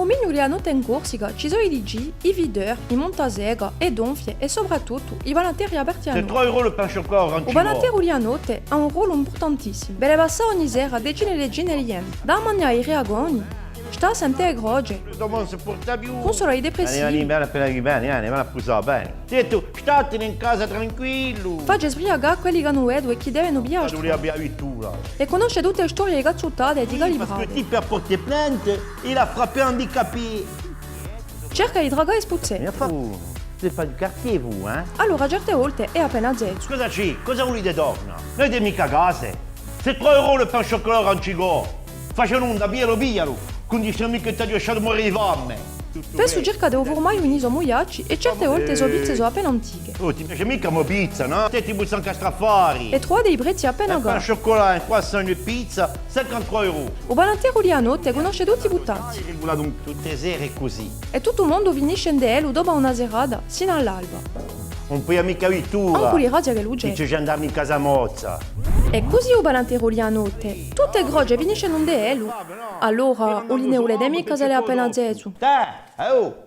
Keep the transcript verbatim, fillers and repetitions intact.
U menu di a notte in Corsica ci sò i D J, i videurs, i montaseca, e donfie è soprattuttu i panateri aperti à notte. C'est trois euros le pain chocolat au ranci. U panateru di a notte hà un rollu impurtantissimu. Vede passà ogni sera decine è decine di ghjente. Dà à manghjà à i riaconi, stà à sente e croce, cunsola i depressivi. Veni, veni, veni appena chì veni, veni, veni à pusà, veni. Zittu, statene in casa tranquillu. Face sbriacà quelli chì anu vedu è chì devenu piglià a strada. È cunnosce tutte e storie di cazzuttate è di calibrate. Parce que le type a porté plainte, il a frappé un handicapé. Cerca di tracà e spuzzette. Mais enfin, vous, c'est pas du quartier, vous, hein ? Allora certe volte hè appena zezzu. Cosa ci hè? Cosa vulete torna? Noi ùn semu micca case. C'est trois euros le pain chocolat au ranci. Face unda, piglialu, piglialu. Cundizione micca chì t'aghju lasciatu more di fame. Spesso circate u furmagliu in i so mugliacci è certe volte e so pizze sò appena antiche. Oh, ti piace micca a mo pizza, nò? Tè, ti puzzu ancu à strafari. È truvate i prezzi appena cari. Un pain chocolat, un croissant, une pizza, cinquante-trois euros. U panateru di a notte cunnosce tutti i puttazzi. Tutte e sere cusì. È tuttu u mondu finisce ind'è ellu dopu à una serata, sinu à l'alba. Ùn pò micca vittura. Ancu li razzi ch'ellu ci hè. Chì ci hè andà in casa mozza. È cusì u panateru di a notte. Tutte e croce finiscenu ind'è ellu. Allora, u lineu l'hè micca s'ellu hè appena zezzu. Tè, eh, oh!